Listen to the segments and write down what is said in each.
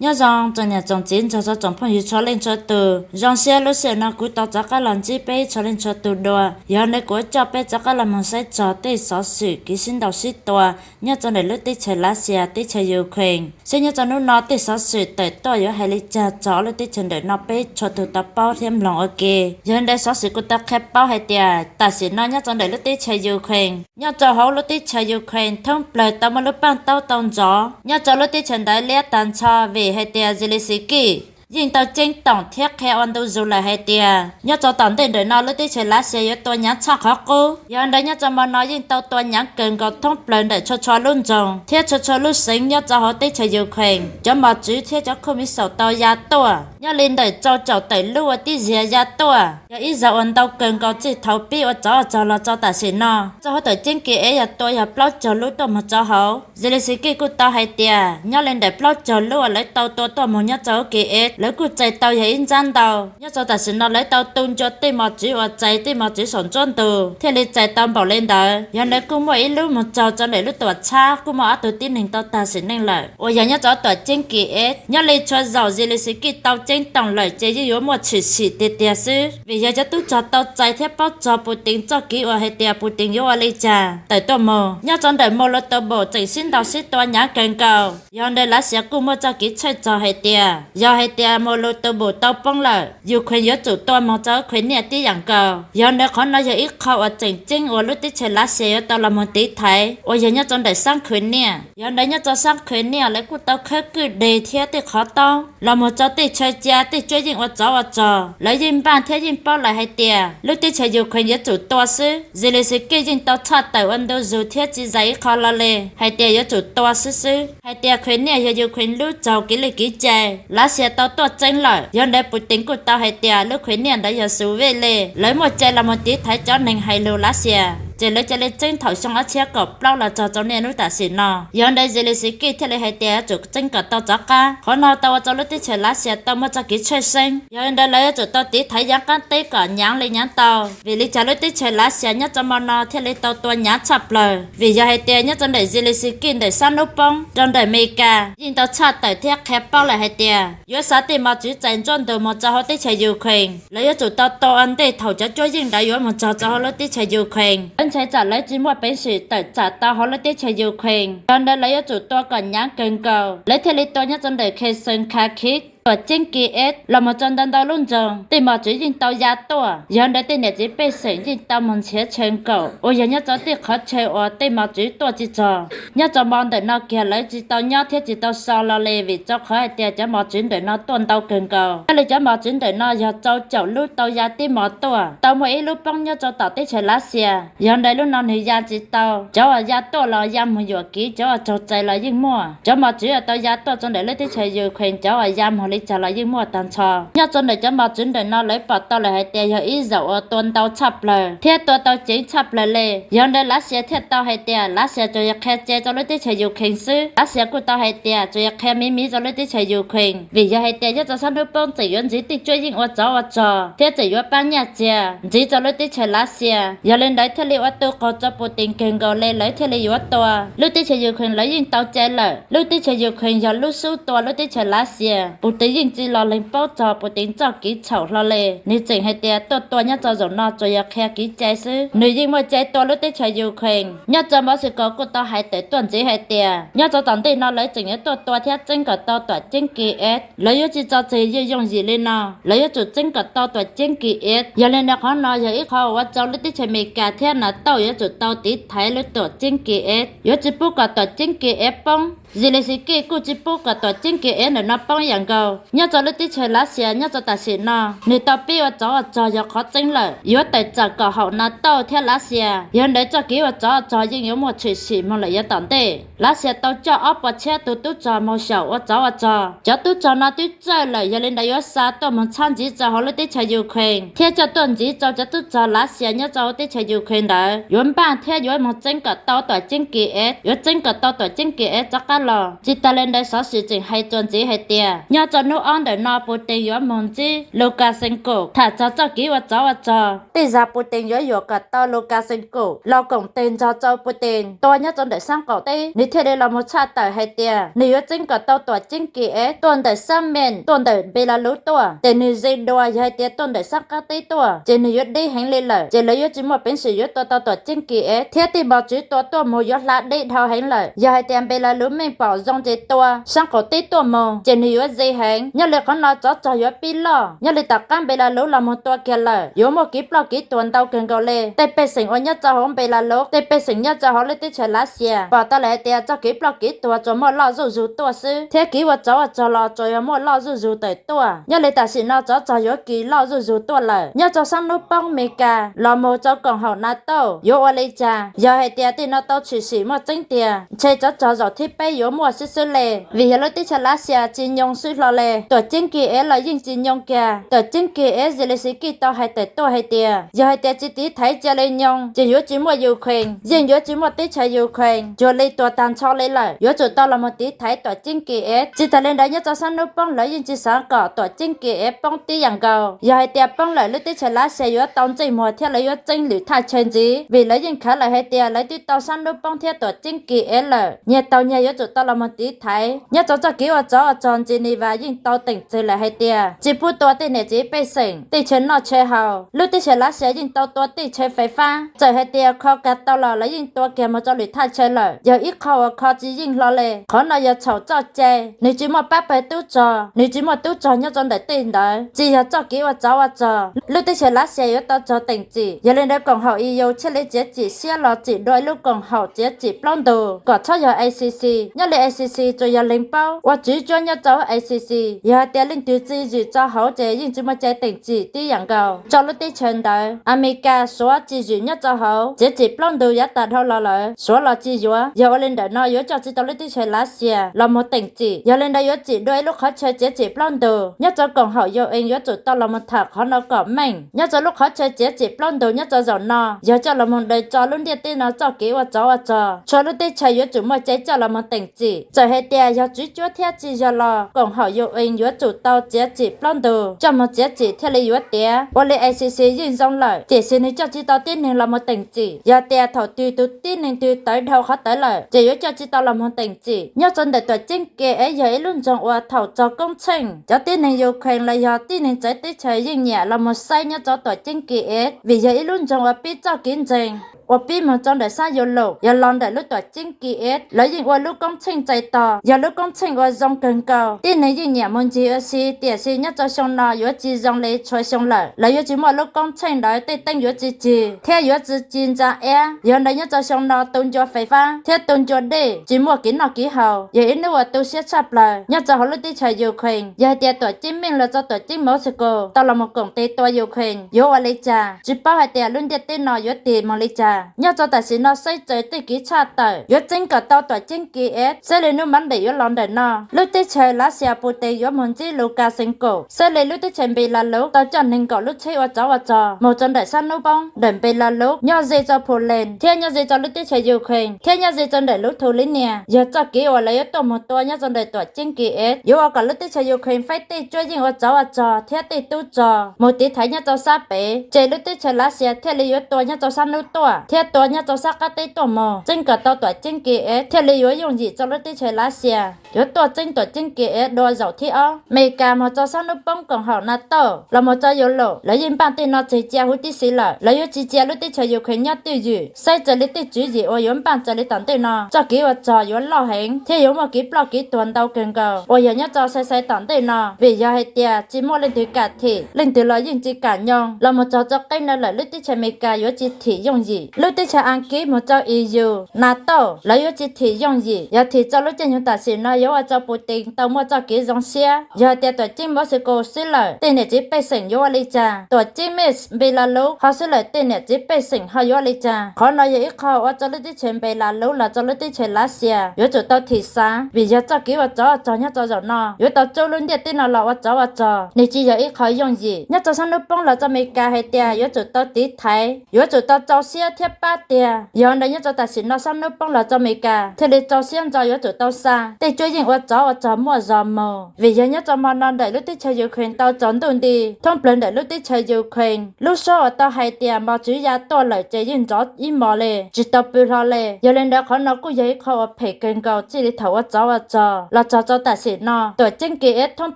Nyob zoo tsoom niam tsoom txiv nrog rau tsoom phooj ywg txhua leej txhua tus, zoo siab lub sij hawm no kuv tau rov qab los ntsib peb txhua leej txhua tus dua. Yog li kuv coj peb rov qab los mus saib txog tej xov xwm kev sib ntaus sib tua nyob rau ntawm lub teb chaws Lav Xias teb chaws Ukraine, seb nyob rau hnub no tej xov xwm tawm tuaj yuav hais li cas txog lub teb chaws ntawm no peb txhua tus tau paub thiab mloog ua ke. Yog li ntawd xov xwm kuj tau qhia paub hais tias tam sim no nyob rau ntawm lub teb chaws Ukraine, nyob rau hauv lub teb chaws Ukraine thoob plaws tau muaj lub paj taub tau ntxov nyob rau lub teb chaws ntawd liab tag nrho vim hais tias Zelensky yeej tau ceeb toom thiab qhia ua ntu zus lawm hais tias nyob rau tom ntej ntawm no lub teb chaws Lav Xias yuav tua nyaav tshaj qhov qub. Yog li ntawd nyob rau hmo no yeej tau tua nyaav kawg nkaus thoob plaws ntawm txhua txhua lub nroog thiab txhua txhua lub xeev nyob rau hauv teb chaws Ukraine. Cov mos txwv thiab cov khuj mis xaum tau ya tuaj nyob li ntawm rau caum tawm lub ua tib ziag ya tuaj, yog ib zaug uas ntau kawg nkaus txij thaum pib ua tsov ua rog los rau tam sim no. Rau hauv tuam ceeb Kiev yog tua yog plaub caug lub tuaj mus rau hauv. Zelensky kuj tau hais tias nyob li ntawm plaub caug lub uas lawv tau tua tuaj mus nyob rau Kiev, lawv kuj txais tau yog ib nrab ntau. Nyob rau tam sim no lawv tau tu ncua tej mos txwv uas txais tej mos txwv saum nruab ntug thiaj li txais tau npaum li ntawd. Yog ntawd kuj muaj ib lub mus txog rau ntawm lub tuam txhab kuj muaj ob tug tib neeg tau tag sim neej lawm uas yog nyob rau tuam ceeb Kiev. Nyob li txhua zaus Zelensky tau ceeb toom lawm ces yeej yuav muaj tshwm sim tiag tiag xwb, vim yog cov tub rog tau txais thiab paub txog Putin txoj kev uas hais tias Putin yuav ua li cas tawm tuaj mus. Nyob rau ntawm Mariupol tseem sib ntaus sib tua hnyav kawg nkaus, yog ntawd Lav Xias kuj muaj txoj kev tshawj txog hais tias yog hais tias Mariupol tau poob lawm, Ukraine yuav tsum tua mus rau Crimea tib yam nkaus. Yog ntawd qhov no yog ib qho uas tseem ceeb uas lub teb chaws Lav Xias yuav tau los mus tiv thaiv uas yog nyob rau ntawm sab Crimea. Yog ntawd nyob rau sab Crimea lawv kuj tau khawb kwj deg thiab tej qhov taub los mus rau tej chaw cia tej cuab yeej ua tsov ua rog. Lawv yeej npaj thiab yeej paub lawm hais tias lub teb chaws Ukraine yuav tsum tua xwb. Zelensky yeej tau tshaj tawm ua ntu zus thiab tsis zais ib qho lo li hais tias yuav tsum tua xwb xwb, hais tias Crimea yog Ukraine lub tsaug kev li kev cai, Lav Xias tau tuaj txeeb lawm. Yog ntawd Putin kuj tau hais tias lub Crimea ntawd yog Sudetenland, lawv muaj cai los mus tiv thaiv cov neeg hais lus Lav Xias ces lawv cia li txeeb thaum xyoo ob txhiab kaum plaub los txog rau niaj hnub tam sim no. Yog ntawd Zelensky thiaj li hais tias yuav tsum txeeb kom tau rov qab. Qhov no tau ua rau lub teb chaws Lav Xias tau muaj txoj kev tshawj xeeb, yog li ntawd lawv yuav tsum tau tiv thaiv yav qab teb kom hnyav li hnyav tau. Vim li cas lub teb chaws Lav Xias nyob rau hmo no thiaj li tau tua hnyav tshaj plaws? Vim yog hais tias nyob rau ntawm Zelensky ntawm sab hnub poob rau ntawm Amelikas yeej tau tshaj tawm thiab qhia paub lawm hais tias yuav xa tej mos txwv txais nruab ntug mus rau hauv teb chaws Ukraine, lawv yuav tsum tau tua ua ntej thaum cov cuab yeej ntawd yuav mus txog rau hauv lub teb chaws Ukraine. Lawv ntshai tsam lawv tsis muaj peev xwm tawm tsam tau hauv lub teb chaws Ukraine, yog ntawd lawv yuav tsum tua kom hnyav kawg nkaus, lawv thiaj li tua nyob rau ntawm Kherson, Kharkiv, tuam ceeb Kiev los mus rau ntau ntau lub nroog. Tej mos txwv yeej tau ya tuaj, yog ntawd tej niam txiv pej xeem yeej tau mus nrhiav chaw nkaum uas yog nyob rau tej qhov chaw uas tej mos txwv tuaj tsis txog. Nyob rau hmo ntawm no kiag lawv tsis tau nyob thiab tsis tau so lo li vim rau qhov hais tias cov mos txwv ntawm no tuaj ntau kawg nkaus. Nyob li cov mos txwv ntawm no yog rau caum lub tau ya tib mos tuaj, tau muaj ib lub poob nyob rau tom teb chaws Lav Xias, yog ntawd lub no nws ya tsis tau. Cov uas ya tuaj los ya mus yuam kev, cov uas raug txais los yeej muaj. Cov mos txwv uas tau ya tuaj rau ntawm lub teb chaws Ukraine cov uas ya mus li cas los yeej muaj tag nrho. Nyob rau ntawm cov mos txwv ntawm no lawv pom tau lawm hais tias yog ib zaug uas tua ntau tshaj plaws thiab tua tau ceev tshaj plaws li. Yog ntawd Lav Xias thiaj tau hais tias Lav Xias tsuas yog qhia tseg rau lub teb chaws Ukraine xwb. Lav Xias kuj tau hais tias tsuas yog qhia miv miv rau lub teb chaws Ukraine, vim yog hais tias nyob rau sab hnub poob tseem yuav ntxiv tej cuab yeej ua tsov ua rog thiab tseem yuav pab nyaj txiag ntxiv rau lub teb chaws Lav Xias. Yog li ntawd thiaj li ua tu qog rau Putin kawg nkaus li, lawv thiaj li yuav tua. Lub teb chaws Ukraine lawv yeej tau cai lawm, lub teb chaws Ukraine yog lub xub tua lub teb chaws Lav Xias. Putin yeej tsis los lees paub txog Putin txoj kev txhaum hlo li, nws tseem hais tias tuaj tua nyob rau zaum no tsuas yog qhia kev cai xwb, nws yeej muaj cai tua lub teb chaws Ukraine. Nyob rau Moscow kuj tau hais tawm tuaj ntxiv hais tias nyob rau tom ntej no lawv tseem yuav tuaj tua thiab txeeb kom tau tuam ceeb Kiev. Lawv yuav tsis tso tseg yooj yooj yim li no, lawv yuav tsum txeeb kom tau tuam ceeb Kiev. Yog li ntawd qhov no yog ib qho ua rau lub teb chaws Amelikas thiab NATO yuav tsum tau tiv thaiv lub tuam ceeb Kiev, yuav tsis pub kom tuam ceeb Kiev poob. Zelensky kuj tsis pub kom tuam ceeb Kiev ntawm no poob ib yam nkaus. Nyob rau lub teb chaws Lav Xias nyob rau tam sim no, nws tau pib ua tsov ua rog yog qhov tseeb lawm, yuav tawm tsam kom haum NATO thiab Lav Xias. Yog ntawd txoj kev ua tsov ua rog yeej yuav muaj tshwm sim moog lawm yav tom ntej. Lav Xias tau coj ob puas txhiab tus tub rog moog xyaum ua tsov ua rog. Cov tub rog no twb txawj lawm, yog li ntawd yuav xa tuaj moog txhab ntxiv rau hauv lub teb chaws Ukraine thiab coj tuaj ntxiv rau cov tub rog Lav Xias nyob rau hauv teb chaws Ukraine ntawd. Yuav npaj thiab yuav moog txeeb kom tau tuam ceeb Kiev, yuav txeeb kom tau tuam ceeb Kiev rov qab los tsis tas li ntawd xov xwm tseem hais txuas ntxiv hais tias nyob rau hnub ob ntawm no Putin yuav mus ntsib Lukashenko tham txog txoj kev ua tsov ua rog. Tej zag Putin yuav yuam kom tau Lukashenko los koom tes nrog rau Putin tua nyob rau ntawm sab qaum teb, nws thiaj li los mus tshaj tawm hais tias nws yuav txeeb kom tau tuam ceeb Kiev tuaj ntawm sab Minsk tuaj ntawm Belarus tuaj, ces nws ze dua yog hais tias tuaj ntawm sab qab teb tuaj ces nws yuav deb heev li lawm, ces lawv yuav tsis muaj peev xwm yuav tua tau tuam ceeb Kiev thiab tej mos txwv tua tuaj mus yuav hla deb dhau heev lawm. Yog hais tias Belarus meej pom zoo ces tua sab qaum teb tuaj mus ces nws yuav ze heev. Nyob li qhov no tsov rog yuav pib loj, nyob li tom qab Belarus los mus tua kiag lawm yuav muaj kev ploj kev tuag ntau kawg nkaus li. Tej pej xeem uas nyob rau hauv Belarus, tej pej xeem nyob rau hauv lub teb chaws Lav Xias pom tau lawm hais tias txoj kev ploj kev tuag tsuas muaj loj zuj zus tuaj xwb, thiab kev ua tsov ua rog los tsuas yog muaj loj zuj zus tawm tuaj. Nyob li tam sim no tsov rog yuav kis loj zuj zus tuaj lawm. Nyob rau sab hnub poob Mes Kas los mus rau koom haum NATO yuav ua li cas? Yog hais tias tej no tau tshwm sim muaj tseeb tiag, ntshe tsov rog zaum thib peb yuav muaj xwb xwb li, vim yog lub teb chaws Lav Xias tsis nyoo xwb hlo li. Tuam ceeb Kiev los yeej tsis nyoo kiag. Tuam ceeb Kiev Zelensky tau hais tawm tuaj hais tias yog hais tias tsis tiv thaiv cia li nyoo ces yuav tsis muaj Ukraine, yeej yuav tsis muaj teb chaws Ukraine, cuag li tuag tag nrho li lawm. Yuav tsum tau los mus tiv thaiv tuam ceeb Kiev. Tsis tas li ntawd nyob rau sab hnub poob lawv yeej tsis xav kom tuam ceeb Kiev poob tib yam nkaus. Yog hais tias poob lawm lub teb chaws Lav Xias yuav tau ntsej muag thiab lawv yuav txeeb lwm thaj chaw ntxiv, vim lawv yeej khav lawm hais tias lawv twb tau sab hnub poob thiab tuam ceeb Kiev lawm, nyias tau nyias yuav tsum tau los mus tiv thaiv. Nyob rau txoj kev ua tsov ua rog Geneva yeej tau teem tseg lawm hais tias tsis pub tua tej niam txiv pej xeem, tej chaw noj chaw haus. Lub teb chaws Lav Xias yeej tau tua tej chaw fais fab, txawm hais tias kho kag tau los lawv yeej tua kiag mus rau lwm thaj chaw lawm. Yog ib qho uas kho tsis yeej hlo li. Qhov no yog txhaum txoj cai, nws tsis muaj pab pawg tub rog, nws tsis muaj tub rog nyob rau ntawm tej ntawd, tsis yog txoj kev ua tsov ua rog. Lub teb chaws Lav Xias yuav tau raug teem txim. Yog li ntawd koom haum E U thiaj li txiav txim siab los tsim dua ib lub koom haum txiav txim plaub ntug kom txhob yog A C C. Nyob li A C C tsuas yog leeg paub ua tswv cuab nyob rau A C C. Yog hais tias leej twg tsis zwm rau hauv ces yeej tsis muaj cai teem txim tib yam nkaus rau lub teb chaws ntawd. Amelikas, Suav tsis zwm nyob rau hauv txiav txim plaub ntug yav tas dhau los lawm, Suav los tsis yuav. Yog ua li ntawm no yuav coj tsis tau lub teb chaws Lav Xias los mus teem txim. Yog li ntawd yuav tsim dua ib lub qhov chaw txiav txim plaub ntug nyob rau koom haum U N yuav tsum tau los mus tham qhov no kom meej. Nyob rau lub qhov chaw txiav txim plaub ntug nyob rau zaum no yog coj los mus daws tso lub ntiaj teb no txoj kev ua tsov ua rog, txhua lub teb chaws yuav tsum muaj cai coj los mus teem txim. Txawm hais tias yog tswv cuab thiab tsis yog los koom haum U N yuav tsum tau txiav txim plaub ntug coj mus txiav txim thiaj li yuav tiav. Ua li A C C yeej zoo lawm, tiam sis nws coj tsis tau tib neeg los mus teem txim. Yog tias thaum twg tus tib neeg twg tawv dhau qhov tawv lawm ces yuav coj tsis tau los mus teem txim. Nyob rau ntawm tuam ceeb Kiev yog ib lub nroog uas thaum raug koob tsheej cov tib neeg Ukraine los yog tib neeg txawv teb chaws yeej nyiam los mus saib nyob rau tuam ceeb Kiev, vim yog ib lub nroog uas pib txoj kev ntseeg uas pib mus rau ntawm sab Europe, yog los ntawm lub tuam ceeb Kiev lawv yeej ua lub koob tsheej txais tos, yog lub koob tsheej uas zoo kawg nkaus. Tib neeg yeej nyiam mus ncig ua si, tiam sis nyob rau xyoo no yuav tsis zoo li txhua xyoo lawm. Lawv yuav tsis muaj lub koob tsheej ntawd, tej teeb yuav tsis cig thiab yuav tsis ci ntsa iab. Yog ntawd nyob rau xyoo no tu ncua fais fab thiab tu ncua dej, tsis muaj kev noj kev haus, yog ib hnub uas tu siab tshaj plaws nyob rau hauv lub teb chaws Ukraine. Yog hais tias tuam ceeb Minsk los rau tuam ceeb Moscow tau los mus koom tes tua Ukraine yuav ua li cas, tsis paub hais tias lub ntiaj teb no yuav tig mus li cas. Nyob rau tam sim no saib raws tej kev tshaj tawm yuav txeeb kom tau tuam ceeb Kiev, saib li hnub Monday yuav los ntawm no lub teb chaws Lav Xias Putin yuav mus ntsib Lukashenko, saib li lub teb chaws Belarus tau coj nees nkaum lub tsheb ua tsov ua rog mus rau ntawm sab hnub poob ntawm Belarus nyob ze rau Poland thiab nyob ze rau lub teb chaws Ukraine thiab nyob ze rau ntawm Lithuania. Yog txoj kev uas lawv yuav tuaj mus tua nyob rau ntawm tuam ceeb Kiev yuav ua kom lub teb chaws Ukraine faib tej cuab yeej ua tsov ua rog thiab tej tub rog mus tiv thaiv nyob rau sab pem, ces lub teb chaws Lav Xias thiaj li yuav tua nyob rau sab hnub tuaj thiab tua nyob rau sab qab teb tuaj mus, txeeb kom tau tuam ceeb Kiev thiaj li yuav yooj yim rau lub teb chaws Lav Xias yuav tuaj txeeb tuam ceeb Kiev dua zaum thib ob. Amelikas mus rau sab hnub poob koom haum NATO los mus rau Europe, lawv yeej npaj tej no tseg cia huv tib si lawm. Lawv yuav tsis cia lub teb chaws Ukraine nyob twj ywm. Saib raws li tej tswv yim uas yuav npaj raws li tom ntej no, txoj kev ua rog yuav loj heev thiab yuav muaj kev ploj kev tuag ntau kawg nkaus uas yog nyob rau sai sai tom ntej no, vim yog hais tias tsis muaj leej twg kam thim, leej twg los yeej tsis kam nyoo. Los mus txog rau qib no lawm lub teb chaws Amelikas yuav tsis thim yooj yim. Lub teb chaws Askiv mus rau E U, NATO lawv yuav tsis thim yooj yim. Yog thim rau lub caij nyoog tam sim no yuav ua rau Putin tau muaj txoj kev zoo siab. Yog hais tias tuam ceeb Moscow xwb lawm, tej niam txiv pej xeem yuav ua li cas? Tuam ceeb Minsk, Belarus ho xwb lawm, tej niam txiv pej xeem ho yuav ua li cas? Qhov no yog ib qho ua rau lub teb chaws Belarus los rau lub teb chaws Lav Xias yuav tsum tau thim xav, vim yog txoj kev ua tsov ua rog nyob rau zaum no yuav tau tsuj lub ntiaj teb no los ua tsov ua rog, nws tsis yog ib qho yooj yim. Nyob rau sab hnub poob los rau Amelikas hais tias yuav tsum tau tiv thaiv, yuav tsum tau rau siab thiab pab tiag. Yog ntawd nyob rau tam sim no sab hnub poob los rau Amelikas thiaj li rau siab ntso yuav tsum tau xa tej cuab yeej ua tsov ua rog muaj zog mus, vim yog nyob rau hmo no ntawm lub teb chaws Ukraine tau tsaus ntuj nti thoob plaws ntawm lub teb chaws Ukraine. Lub suab uas tau hais tias mos txwv ya tuaj lawm ces yeej nrov ib hmos li, tsis tau pw hlo li. Yog li ntawd qhov no kuj yog ib qho uas phem kawg nkaus txij li thaum ua tsov ua rog los txog rau tam sim no. Tuam ceeb Kiev thoob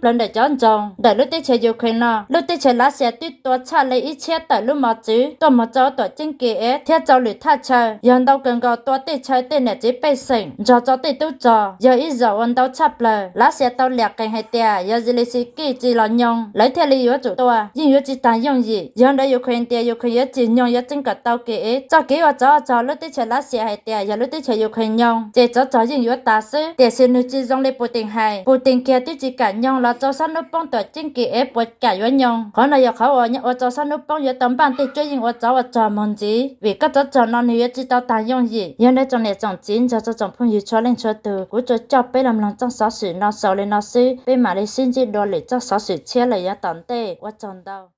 plaws ntawm cov nroog ntawm lub teb chaws Ukraine no, lub teb chaws Lav Xias twb tua tshaj li ib txhiab tawm lub mos txwv tuaj mus rau tuam ceeb Kiev thiab rau lwm thaj chaw, yog ntau kawg nkaus tua tej chaw tej niam txiv pej xeem nrog rau tej tub rog, yog ib zaug uas ntau tshaj plaws. Lav Xias tau liam qees hais tias yog Zelensky tsis los nyoog lawv thiaj li yuav tsum tua, yeej yuav tsis tag yooj yim. Yog ntawd Ukraine tias Ukraine yuav tsim nyog yuav txeeb kom tau Kiev. Txoj kev ua tsov ua rog lub teb chaws Lav Xias hais tias yog lub teb chaws Ukraine nyoog ces tsov rog yeej yuav tas xwb, tiam sis nws tsis zoo li Putin hais. Putin kiag twb tsis kam nyoog los rau sab hnub poob tuam ceeb Kiev puas kam yuav nyoog? Qhov no yog qhov uas ua rau sab hnub poob yuav tau npaj tej cuab yeej ua tsov ua rog mus ntxiv, vim koj tsov rog no nws yuav tsis tau tag yooj yim. Yog ntawd tsoom niam tsoom txiv nrog rau tsoom phooj ywg txhua leej txhua tus, kuv tsuas coj peb los mloog txoj xov xwm no xaus li no xwb, peb mam li sib ntsib dua lwm txoj xov xwm tshiab lawm yav tom ntej. Ua tsaug ntau.